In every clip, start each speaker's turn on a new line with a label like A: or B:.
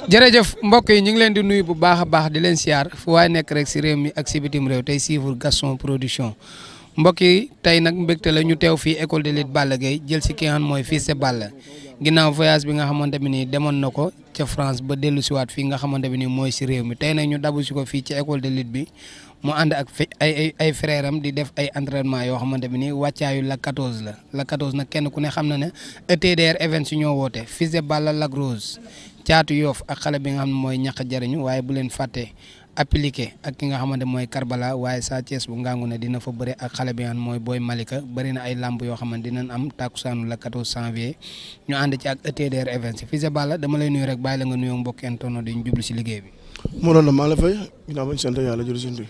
A: jërëjëf mbokk yi ñu ngi leen di nuyu bu baax a baax di leen siyaar fu waaye nekk rek si réew mi ak si bitim réew tey suivre Gaston Production mbokk yi tey nag mbégte la ñu teew fii école de lutte Balla Gaye jël si ki nga xam mooy Fils de Balla ginnaaw voyage bi nga xamante bi nii demoon na ko ca France ba dellu siwaat fii nga xamante bi nii mooy si réew mi tey nag ñu dabu si ko fii ci école de lutte bi mu ànd ak ay frère am di def ay entraînement yoo xamante bi nii wàccaayu la 14 la la 14 nag kenn ku ne xam na ne ETDR event si ñoo woote Fils de Balla Lac Rose caatu yoof ak xale bi nga xam ne mooy ñàkk jariñu waaye bu leen fàtte appliqué ak ki nga xamante mooy Karbala waaye Sa Thiès bu ngangu ne dina fa bëre ak xale bi nga xam mooy Boy Malika bëri na ay lamb yoo xamante dinañ am takkusaanu la 14 janvier ñu ànd ci ak ETDR events Fils de Balla dama lay nuyu rek bàyyi la nga nuyoo mbokk internet di ñu jublu si liggéey bi.
B: moo doon maa la fay ginnaaw bañ sant yàlla jël suñu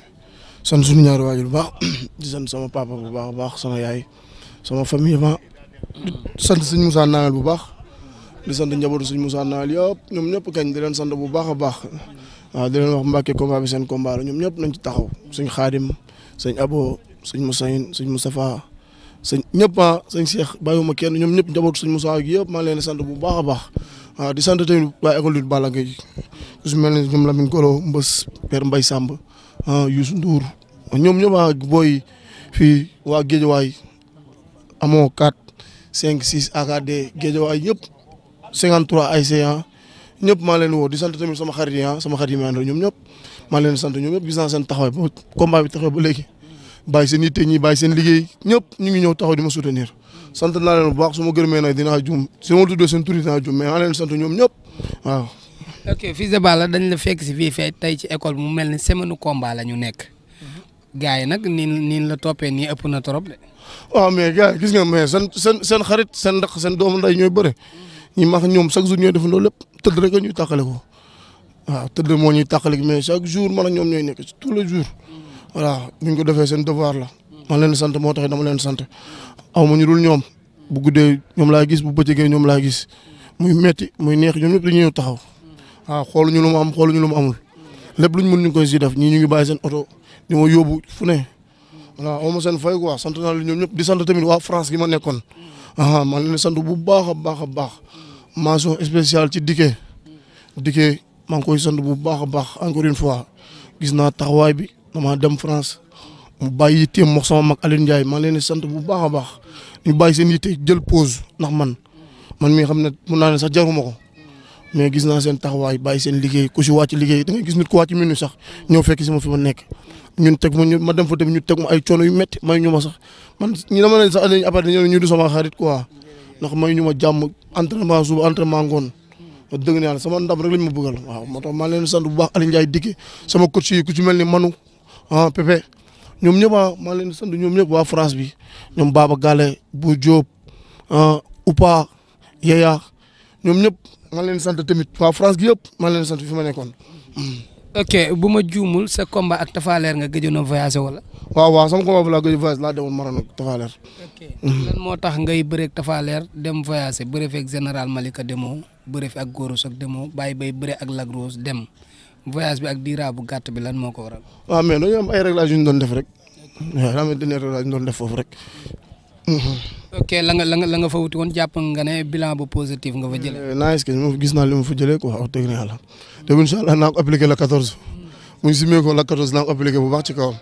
B: sant suñu ñaari waajur bu baax di sant sama papa bu baax a baax sama yaay sama famille ma sant suñu Moussa Nawel bu baax di sant njabootu suñu Moussa Nawel yëpp ñoom ñëpp kañ di leen sant bu baax a baax waaw di leen wax Mbacke combat bi seen combat la ñoom ñëpp nañ ci taxaw suñ Xaadim sëñ Abo sëñ Moussaïn sëñ Moustapha sëñ ñëpp sëñ Cheikh bàyyiwuma kenn ñoom ñëpp njabootu suñ Moussa gi yëpp maa ngi leen di sant bu baax a baax waaw di sant tamit waa école lutte Balla Gaye ku si mel ni ñoom Lamine Golo Mbës Père Mbaye Samb Youssou Ndour ñoom ñëpp booy fii waa Géejawaay amoo 4 5 6 AKD Géejawaay ñëpp 53 AIC ñëpp maa leen woo di sant tamit sama xarit yi ma àndal ñoom ñëpp maa leen sant ñoom ñëpp gis naa seen taxawaay ba combat bi taxaw ba léegi bàyyi seen yitte ñi bàyyi seen liggéey ñëpp ñu ngi ñëw taxaw di ma soutenir sant naa leen bu baax su ma gërëmee nag dinaa juum su ma tuddee seen tur dinaa juum mais maa leen sant ñoom ñëpp waaw.
A: ok Fils de Balla dañ la fekk si fii tey ci école mu mel ni semaine combat la ñu nekk gars yi nag niin la toppee nii ëpp na trop de.
B: waaw mais gars yi gis nga mais seen xarit seen ndax seen doomu nday ñooy bëre ñi max ñoom chaque jour ñooy defandoo lépp tëdd rek ñuy tàqale ko waaw tëdd moo ñuy tàqale mais chaque jour man ak ñoom ñooy nekk tous les jours voilà bu ñu ko defee seen devoir la man leen sant moo tax dama leen sant aw ma ñu dul ñoom bu guddee ñoom laay gis bu bëccëgee ñoom laay gis muy metti muy neex ñoom ñëpp dañuy ñëw taxaw waaw xooluñu lu mu am xooluñu lu mu amul lépp luñ mën ñu ngi koy si def ñii ñu ngi bàyyi seen oto di ma yóbbu fu ne voilà aw ma seen fay quoi sant naa leen ñoom ñëpp di sant tamit waa France gi ma nekkoon man leen sant bu baax a baax a baax mention spéciale ci Diké maa ngi koy sant bu baax a baax encore une fois gis naa taxawaay bi dama dem France mu bàyyi yitteem mox sama mag Alioune Ndiaye maa ngi leen di sant bu baax a baax ñu bàyyi seen yitte jël pause ndax man mii xam ne mun naa ne sax jaruma ko mais gis naa seen taxawaay bàyyi seen liggéey ku si wàcc liggéey da ngay gis nit ku wàcc minute sax ñëw fekk si ma fi ma nekk ñun teg ma dem fa tamit ñu teg ma ay coono yu métti may ñu ma sax man ñi dama leen sax après ñu du sama xarit quoi ndax may ñu ma jàmm entraînement suba entraînement ngoon wax dëgg ne yàlla sama ndam rek lañ ma bëggal waaw moo tax maa leen sant bu baax Aliou Ndiaye Diké sama coach yi ku ci mel ni Manu Pépé ñoom ñëpp maa leen sant ñoom ñëpp waa France bi ñoom Baba Gale bu Diop Oupa Yeya ñoom ñëpp maa leen sant tamit waa France gi yëpp maa leen sant fi ma nekkoon.
A: ok bu ma juumul sa combat ak Tapha Leer nga gëjoon a voyagé wala.
B: waaw sama combat bu laa gëj voyage laa demoon Maroc ak Tapha Leer.
A: ok lan moo tax ngay bëreeg Tapha Leer dem voyagé bëre fi ak général Malika demoo bëre fi ak Goro Sock demoo bàyyi bay bëre ak Lac Rose dem voyage bi ak diira bu gàtt bi lan moo ko waral.
B: waaw mais dañoo am ay réglages yu ñu doon def rek waaw daa mel ni réglages yu ñu doon def foofu rek.
A: ok la nga fa wuti woon jàpp nga ne bilan bu positif nga fa jëlee.
B: nice que gis naa li ma fa jëlee quoi wax dëgg yàlla te incha allah naa ko appliqué la 14 mu ngi simee ko la 14 naa ko appliqué bu baax ci kawam.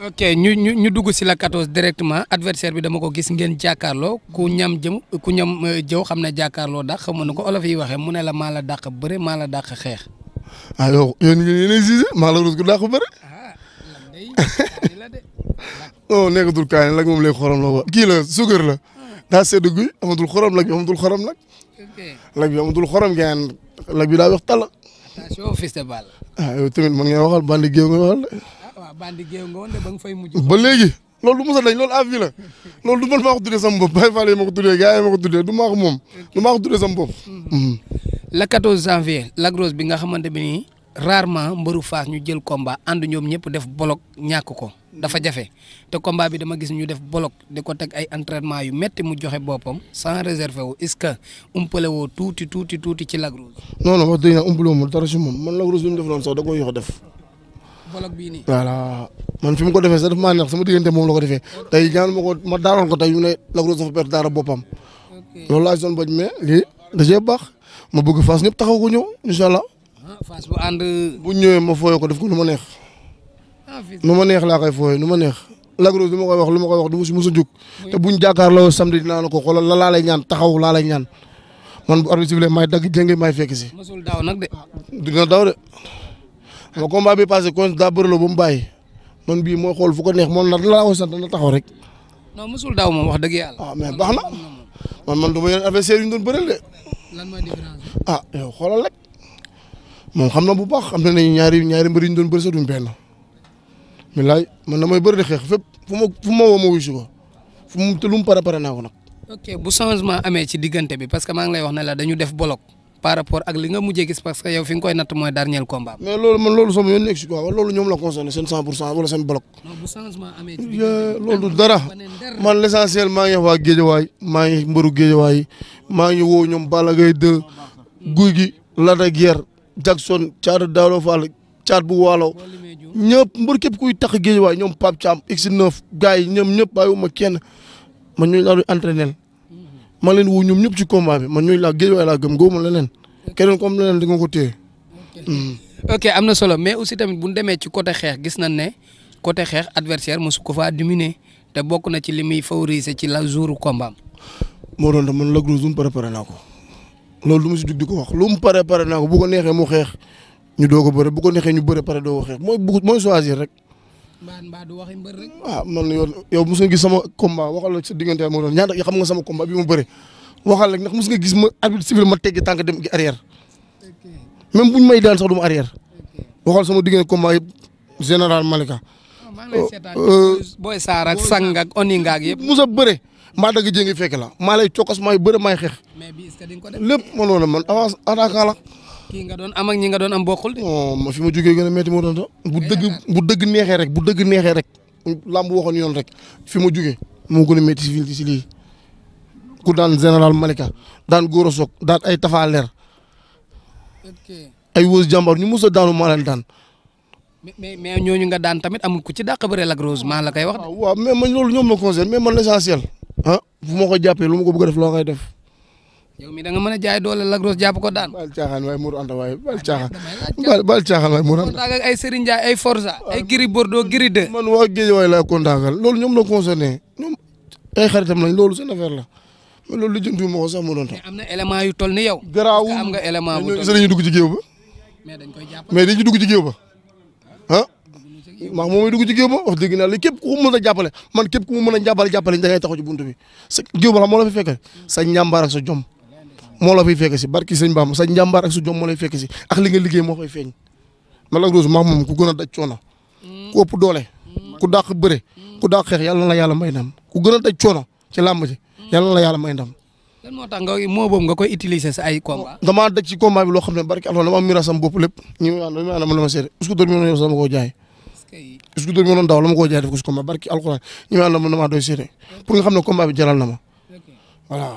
A: ok ñu dugg si la 14 directement adversaire bi dama ko gis ngeen jàkkaarloo ku ñam jëw xam ne jàkkaarloo dàq xam na ko olof yi waxee mu ne la maa la dàq bëre maa la dàq xeex.
B: yow yéen a gisé maa la rus ko dàq bëre. non nekkatul kaay nag moom lay xorom la kii la suukar la daa sedd guy amatul xorom lag bi amatul xorom nag. lag bi amatul xorom ngeen lag bi daa wax talla.
A: attention Fils de Balla.
B: yow tamit man ngay waxal bandi géew nga waxal de.
A: waaw bandi géew nga woon de ba nga fay mujj.
B: ba léegi loolu du mos a dañ loolu avis la loolu du man maa ko tuddee sama bopp Baye Fall yi ma ko tuddee gars yi ma ko tuddee du maa ko moom du maa ko tuddee sama bopp.
A: le 14 janvier Lac Rose bi nga xamante bi nii rarement mbëru Fass ñu jël combat ànd ñoom ñëpp def bolok ñàkk ko dafa jafe te combat bi dama gis ñu def bolok di ko teg ay entraînement yu metti mu joxe boppam sans réserver wu est-ce que umpale woo tuuti ci Lac Rose.
B: non wax dëgg yàlla umpale wu dara si moom man Lac Rose bi mu def noonu sax da koy yox def.
A: bolok bii nii.
B: voilà man fi mu ko defee sax daf maa neex sama diggante moom la ko defee tey ñaan ma daanoon ko tey ñu ne Lac Rose dafa perdre dara boppam. loolu laa si doon bañ mais lii da cee baax ma bëgg Fass ñëpp taxaw ko ñëw incha allah
A: Fass bu ànd.
B: bu ñëwee ma fooyee ko def ko nu ma neex. nu ma neex laa koy fooyee nu ma neex. Lac Rose lu ma koy wax du ma si mos a jug. te buñ jàkkaarloo samedi dinaa la ko xoolal la laa lay ñaan taxaw laa lay ñaan man bu arbitre sifflé may dagg jënge may fekk si.
A: mosul daw nag de.
B: dina daw de. ma combat bi passé kon daa bëraloo ba mu bàyyi man bii mooy xool fu ko neex moom la laa ko sant na taxaw rek.
A: non mosul daw moom wax dëgg yàlla.
B: mais baax na man du ma yeneen adversaire yu ñu doon bëreel de.
A: lan mooy différence bi.
B: yow xoolal rek moom xam na bu baax xam na ne ñaari mbër yi ñu doon bëri sax duñ benn. bilaay man damay bëri di xeex fépp fu ma woo ma wuyu si ko te lu mu pare naa ko nag.
A: ok bu changement amee ci diggante bi parce que maa ngi lay wax ne la dañu def bloc par rapport ak li nga mujjee gis parce que yow fi nga koy natt mooy dernier combat.
B: mais loolu sama yoon nekk si quoi loolu ñoom la concerné seen 100% wala seen bloc.
A: non bu changement amee ci diggante bi
B: loolu dara man l' essentiel maa ngi wax waa Géejawaay maa ngi mbëru Géejawaay maa ngi woo ñoom Balla Gaye 2 Guy gi Lac de Guiers Jackson Thiatou Daouda Fall Thiat bu Waalo ñëpp mbër képp kuy tax Géejawaay ñoom Pape Thiam X9 gars yi ñoom ñëpp bàyyiwuma kenn man ñooñu laa doon entraîner ma leen woo ñoom ñëpp ci combat bi man ñooñu laa Géejawaay laa gëm góobu ma leneen keneen comme leneen di nga ko téye.
A: ok am na solo mais aussi tamit bu ñu demee ci côté xeex gis nañ ne côté xeex adversaire mosu ko faa diminuer te bokk na ci li muy favoriser ci la jouru combat am.
B: moo doon man Lac Rose lu mu préparé naa ko loolu du ma si jug di ko wax lu mu préparé naa ko bu ko neexee mu xeex ñu doog a bëre bu ko neexee ñu bëre pare doo ko xeex mooy choisir rek.
A: mbaa du waxi mbër rek.
B: man yow mos nga gis sama combat waxal la sa diggante moo doon ñaata xam nga sama combat bi mu bëre waxal rek ndax mos nga gis ma arbitre civil ma teggi tànk dem arrière même buñ may daan sax du ma arrière waxal sama diggante combat yëpp général Malika.
A: maa ngi lay seetaan Boy Sarr ak Sang ak Oninga ak yëpp.
B: mos a bëre maa dagg jéngi fekk la maa lay cokkas maay bëre maay xeex.
A: mais bii est-ce que di nga ko def
B: lépp mënoon na man avance attaquant la.
A: kii nga doon am ak ñi nga doon am bokkul de.
B: ma fi ma jógee gën a métti moo doon sax bu dëgg neexee rek lamb waxoon yoon rek fi ma jógee moo gën a métti si lii ku daan général Malika daan Goro Sok daan ay Tafa Leer ay Wos jàmbar ñu mos a daanu maa leen daan.
A: mais ñooñu nga daan tamit amul ku ci dàq bëre Lac Rose maa la koy wax.
B: waaw mais man loolu ñoom la concerne mais man l'essentiel fu ma ko jàppee lu ma ko bëgg a def loo koy def.
A: yow mi da nga mën a jaay doole Lac Rose jàpp ko daan.
B: bal caaxaan waaye Mourou Anta waaye bal caaxaan waaye Mourou Anta.
A: kontaan ak ay Serigne Ndiaye ay Forza ay Gris Bordeaux Gris 2.
B: man waa Guédiawaye laa kontaagal loolu ñoom la concerné ñoom ay xaritam lañ loolu seen affaire la mais loolu li jëntu ma ko sax mu doon tax.
A: mais am na élément yu toll ni yow.
B: garaawul
A: am nga élément bu toll
B: dañuy dugg ci géew ba.
A: mais dañ koy jàpp
B: mais dañuy dugg ci géew ba maa moom mooy dugg ci géew ba wax dëgg naa li képp ku mu mën a jàppale man képp ku mu mën a jàppale da ngay taxaw ci buntu bi sa géew ba xam moo la fi fekk sa njàmbaar ak sa jom moo la fiy fekk si barki sëñ Bamba sa njàmbaar ak sa jom moo lay fekk si ak li nga liggéey moo fay feeñ ma Lac Rose maa moom ku gën a daj coono ku ëpp doole ku dàq bëre ku dàq xeex yàlla na la yàlla may ndam ku gën a daj coono ci làmb ji yàlla na la yàlla may ndam.
A: lan moo tax moo boobu nga koy utiliser sa ay combat.
B: damaa daj ci combat bi loo xam ne barki alhamdulilah dama am mira sam bopp lépp ñu ma la ma seede est-ce que dóor mi noonu yow sama koo jaay est-ce que dóor mi noonu daaw la ma koo jaay def ko si combat barki alxuraan ñu ma àndal damaa doy seede pour nga xam ne combat bi jaral na ma voilà.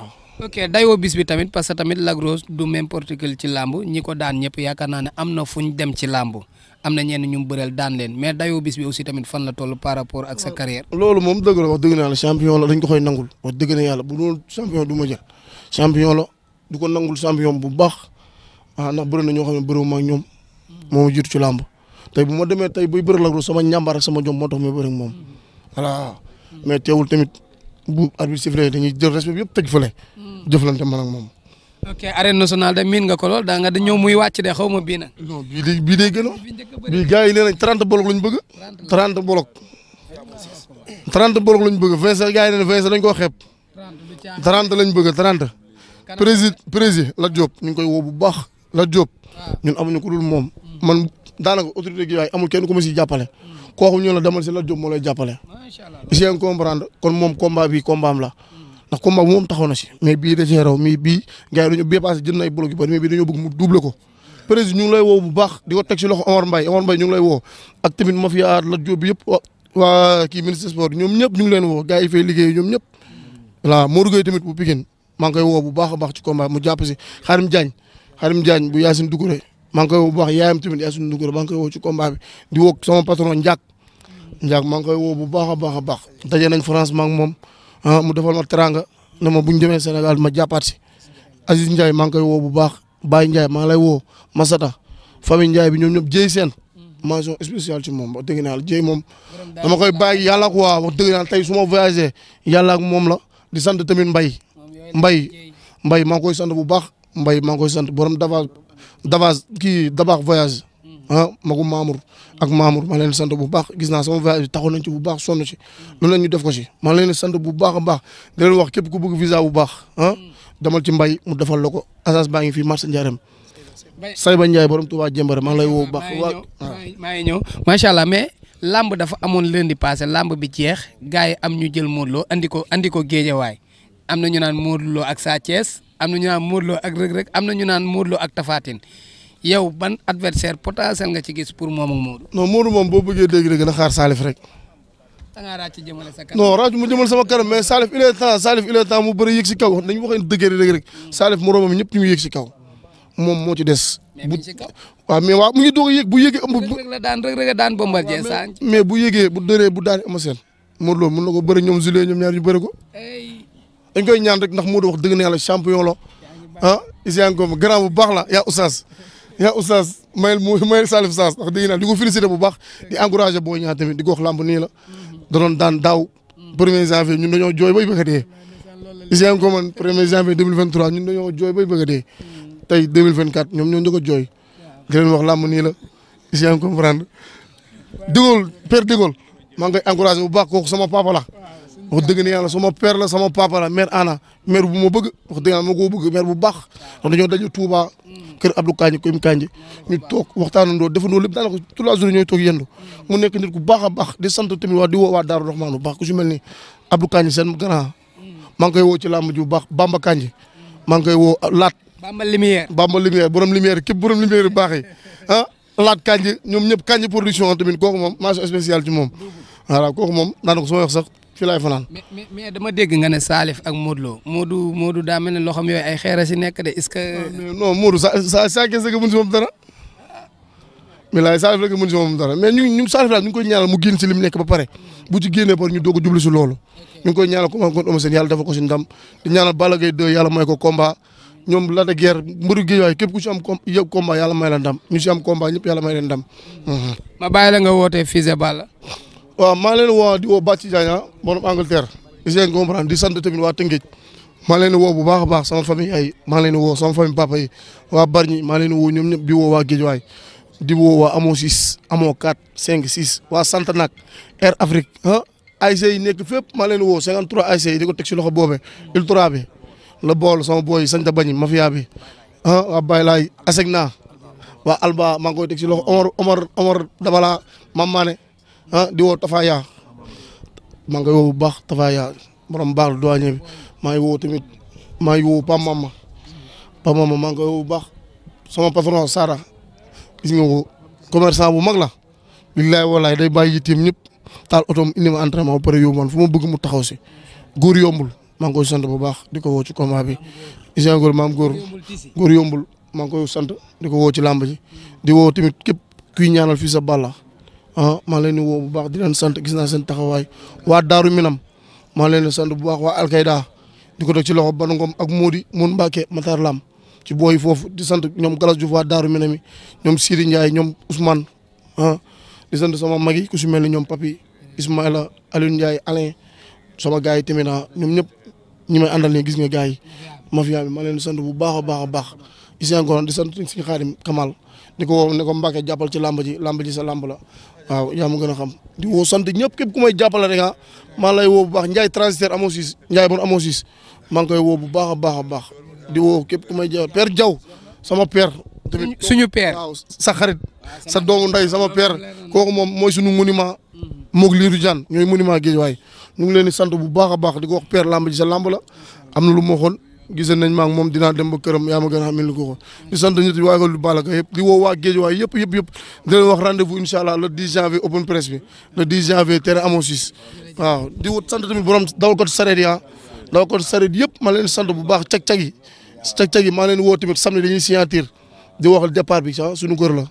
A: ok dayoo bis bi tamit parce que tamit Lac Rose du n'importe quel ci làmb ñi ko daan ñëpp yaakaar naa ne am na fu ñu dem ci làmb am na ñenn ñu bëreel daan leen mais dayoo bis bi aussi tamit fan la toll par rapport ak sa carrière.
B: loolu moom dëgg la wax dëgg na yàlla champion la dañ ko koy nangul wax dëgg na yàlla bu doon champion du ma jël champion la du ko nangul champion bu baax ndax bëri na ñoo xam ne bëriwuma ak ñoom moo ma jiitu ci làmb tey bu ma demee tey buy bëri Lac Rose sama ñàmbaar ak sama jom moo tax may bëri ak moom voilà mais teewul tamit bu arbitre sifflé dañuy jël respect bi yëpp tëj fële jëflante man ak moom.
A: ok arène nationale de miin nga ko lool daa nga da ñëw muy wàcc de xaw ma bii nag.
B: non bii day gën a bii gars yi nee nañ 30 bolok lañ bëgg. 30 bolok. 30 bolok lañ bëgg 20 sax gars yi nee nañ 20 sax dañ koo xeeb. 30 lañ bëgg 30. président Lat Diop ñu ngi koy woo bu baax Lat Diop. ñun amuñu ku dul moom. man daanaka autorité gi waaye amul kenn ku ma siy jàppale. kooku ñu la demal si Lat Diop moo lay jàppale. macha allah comprendre kon moom combat bi combat am la. ndax combat bu moom taxaw na si mais bii da cee raw mais bii gars yi dañoo bii passé jënd na ay bloc yu bëri mais bii dañoo bëgg mu double ko président ñu ngi lay woo bu baax di ko teg si loxo Omar Mbaye ñu ngi lay woo ak tamit mafia Lat Diop bi yëpp waa kii ministre sport ñoom ñëpp ñu ngi leen woo gars yi fay liggéey ñoom ñëpp voilà Modou Gueye tamit bu Pikine maa ngi koy woo bu baax a baax ci combat mu jàpp si Xarim Diagne bu Yacine Doucouré maa ngi koy woo bu baax yaayam tamit Yacine Doucouré maa ngi koy woo ci combat bi di woo sama patron Ndiak maa ngi koy woo bu baax a baax a baax daje nañ France maa ngi moom mu defal ma teranga na ma bu ñu demee Sénégal ma jàppaat si Aziz Ndiaye maa ngi koy woo bu baax Baye Ndiaye maa ngi lay woo Masata famille Ndiaye bi ñoom ñëpp jëy seen mention spéciale ci moom wax dëgg naa jëy moom dama koy bàyyi yàlla quoi wax dëgg naa tey su ma voyagé yàlla ak moom la di sant tamit mbay maa ngi koy sant bu baax mbay maa ngi koy sant borom Davas kii Dabax voyage magu Mamour ak Mamour maa leen sant bu baax gis naa sama voyage bi taxaw nañ ci bu baax sonn ci loolu la ñu def ko ci maa leen sant bu baax a baax di leen wax képp ku bëgg visa bu baax demal ci mbay mu defal la ko agence baa ngi fii marché Ndiarème Sayba Ndiaye borom Touba Jembare maa ngi lay woo bu baax.
A: maa ngi ñëw macha allah mais lamb dafa amoon lundi passé lamb bi jeex gars yi am ñu jël Modou Lo andi ko Géejawaay am na ñu naan Modou Lo ak Sa Thiès am na ñu naan Modou Lo ak Reug Reug am na ñu naan Modou Lo ak Tapha Tine yow ban adversaire potentiel nga ci gis pour moom ak Modou.
B: non Modou moom boo bëggee dégg rek na xaar Salif rek.
A: da ngaa ràcc jëmale sa kanam.
B: non ràcc mu jëmal sama kanam mais Salif il est temps mu bëri yëg si kaw dañu waxee dëgg rek Salif moromam ñëpp ñu yëg si kaw moom moo ci des. waaw mais waaw mu ngi doog a yëg bu yëgee.
A: Reug Reug daan Bombardier
B: mais bu yëgee bu dëree bu daanee ama seen Modou Lo mën na ko bëri ñoom Julien ñoom ñaar ñu bëri ko. dañ koy ñaan rek ndax Modou wax dëgg na yàlla champion la Isiane Ngom grand bu baax la yaa oustaz mayel Salif Sass ndax dégg naa di ko félicité bu baax di encouragé boo ñaa tamit di ko wax lamb nii la da doon daan daaw 1er janvier ñun dañoo jooy bay bëgg a dee Isiane Ngom man 1er janvier 2023 ñun dañoo jooy bay bëgg a dee tey 2024 ñoom ñoo njëkk a jooy di leen wax lamb nii la Isiane comprendre Dégol père Dégol maa ngi koy encouragé bu baax kooku sama papa la wax dëgg ne yàlla sama père la sama papa la mère Anna mère bu ma bëgg wax dëgg yàlla ma ko bëgg mère bu baax ndax dañoo daje Touba kër Abdou Kanji koy Kanji ñu toog waxtaanandoo defandoo lépp daanaka toute la journée ñooy toog yendu mu nekk nit ku baax a baax di sant tamit waa di woo waa Daaru Rahman bu baax ku si mel ni Abdou Kanji seen grand maa ngi koy woo ci làmb ji bu baax Bamba Kanji maa ngi koy woo Laat
A: Bamba Lumière
B: borom Lumière képp borom Lumière yu baax yi Laat Kanji ñoom ñëpp Kanji production tamit kooku moom mention spéciale ci moom voilà kooku moom daanaka su ma wax sax fii laay fanaan.
A: mais dama dégg nga ne Salif ak Modou Lo Modou daa mel ne loxoom yooyu ay xeer si nekk de est-ce que.
B: non Modou sa kese nga mën si moom dara. mais Salif rek mën si moom dara mais ñu Salif daal ñu ngi koy ñaanal mu génn si li mu nekk ba pare bu ci génnee par ñu doog a jublu si loolu. ñu ngi koy ñaanal ko kon Eumeu Sène yàlla dafa ko si ndam di ñaanal Balla Gaye 2 yàlla may ko combat ñoom Lac de Guiers mbëru Guédiawaye képp ku si am combat yàlla may la ndam ñu si am combat ñëpp yàlla may leen ndam.
A: ma bàyyi la nga wootee Fils de Balla.
B: waaw maa leen woo di woo Bàcci Diagne borom Angleterre essayer comprendre di sant tamit waa Tëngéej maa leen woo bu baax a baax sama famille ay maa leen woo sama famille papa yi waa Bargny maa leen woo ñoom ñëpp di woo waa Guédiawaye di woo waa amoo 6 amoo 4 5 6 waa Santanak Air Afrique ASC yi nekk fépp maa leen woo 53 ASC yi di ko teg si loxo boobe ultra bi la bool sama boy Santa Bañi mafia bi waa Baye Laay Asegna waa Alba maa ngi koy teg si loxo Omar Dabala Mamane di woo Tafaya maa ngi koy woo bu baax Tafaya borom baax la douanier bi maa ngi woo tamit maa ngi woo Pam Mama maa ngi koy woo bu baax sama patron Sara gis nga ko commerçant bu mag la billahi wallahi day bàyyi yitteem ñëpp taal otoom indi ma entraînement ba pare yóbbu man fu ma bëgg mu taxaw si góor yombul maa ngi koy sant bu baax di ko woo ci combat bi Isiane Ngom maam góor yombul maa ngi koy sant di ko woo ci làmb ji di woo tamit képp kuy ñaanal fii sa Balla maa leen di woo bu baax di leen sant gis naa seen taxawaay waa Daaru Minam maa leen di sant bu baax waa Alkayda di ko teg ci loxo Banu Ngom ak Mody Mun Mbacke Matar Lam ci booy foofu di sant ñoom Galas Diouf waa Daaru Minam yi ñoom Siri Ndiaye ñoom Ousmane di sant sama mag yi ku si mel ni ñoom Papi Ismaïla Aliou Ndiaye Alain sama gars yi tamit ñoom ñëpp ñi may àndal ne gis nga gars yi mafia bi maa leen di sant bu baax a baax a baax Isiane Ngom di sant suñu Xaadim Kamal di ko woo ne ko Mbacke jàppal ci làmb ji sa làmb la waaw yaa ma gën a xam di woo sant ñëpp képp ku may jàppale rek maa lay woo bu baax Ndiaye transitaire amoo siis Ndiaye bon amoo siis maa ngi koy woo bu baax a baax a baax di woo képp ku may jàppale Père Diaw sama père tamit
A: suñu père
B: waaw sa xarit sa doomu nday sama père kooku moom mooy suñu monument moog liiru Diane ñooy monument Guédiawaye ñu ngi leen di sant bu baax a baax di ko wax père lamb ji sa lamb la am na lu ma waxoon gisee nañ maa ngi moom dinaa dem ba këram yaa ma gën a xam ne li ko waxoon di sant ñi waa école du Balla Gaye yëpp di woo waa Guédiawaye yëpp di leen wax rendez-vous incha allah le 10 janvier open press bi le 10 janvier terrain amoo 6 waaw di wut sant tamit borom dawalkatu sareet yi dawalkatu sareet yëpp maa leen di sant bu baax cag-cag yi maa leen woo tamit samedi dañuy signature di waxal départ bi sax suñu kër la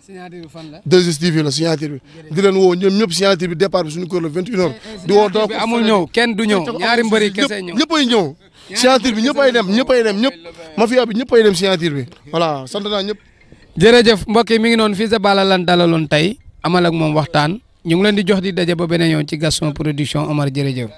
B: 2STV la signature bi di leen woo ñoom ñëpp signature bi départ bi suñu kër la 21h di woo donc
A: amul ñëw kenn du ñëw ñaari mbëri kese ñëw
B: ñëppay ñëw signature bi ñëppay dem ñëpp mafia bi ñëppay dem signature bi voilà sant naa ñëpp
A: jërëjëf mbokk yi mi ngi noonu Fils de Balla lan dalaloon tey amal ak moom waxtaan ñu ngi leen di jox di daje ba beneen yoon ci Gaston Production Omar jërëjëf.